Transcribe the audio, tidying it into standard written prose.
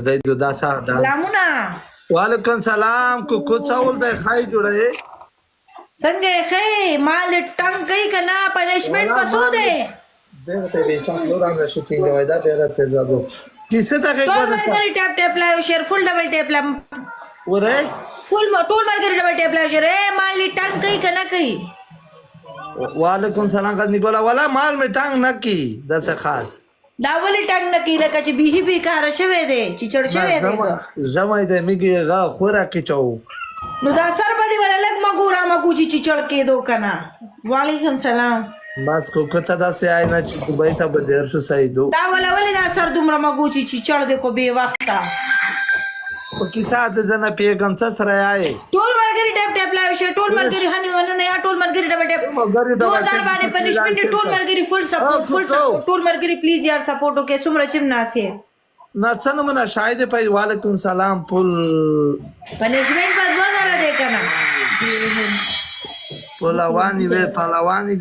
دی دا سا ډانس. سلامونه. وعلیکم سلام کوکو څول دی خای جوړې. څنګه یې ښه یې؟ مال دې ټنګ کوي که نه؟ پنشمنټ په څو دی؟ دغه ته به چا نور هم نشي ټینګوي دا ډیره تیزه دو کیسه ته غږ ټول ورسه. ملګري ټیپ ټیپ لایو شیر فول ډبل ټیپ لا وره فول ټول ملګري ډبل ټیپ لایو شیر. اے مال دې ټنګ کوي که نه کوي؟ وعلیکم سلام غزنی ګولا ولا مال می ټانګ نه کی داسې خاص. دا ولې ټنګ نه کوي؟ لکه چې بیخي بیکاره شوی دی، چې چړ شوی دی. ژمی دی میږي غا خوره کې چاو. نو دا سر به دې ولا لږ مګو را مګو چې چړ کېدو که نه. وعلیکم سلام. بس کوکو ته داسې آی نه چې دوبۍ ته به ډېر شو سیدو. دا ولا ولې دا سر دومره مګو چې چړ دی کو بې وخته؟ په کیسه د زه نه پوهېږم څه سره یې. ټول ملګري ټیپ ټیپ لایو شي، ټول ملګري هني ونه یا ټول ملګري ډبل ټیپ. ملګري ډبل 2000 باندې پنشمنټ. ټول ملګري فول سپورټ، فول سپورټ. ټول ملګري پلیز یار سپورټ وکړئ، څومره چې ناسې. نه څه نمونه شاهد په. وعلیکم سلام پل. پنشمنټ په 2000 دی که نه؟ پلوانی وې پلوانی.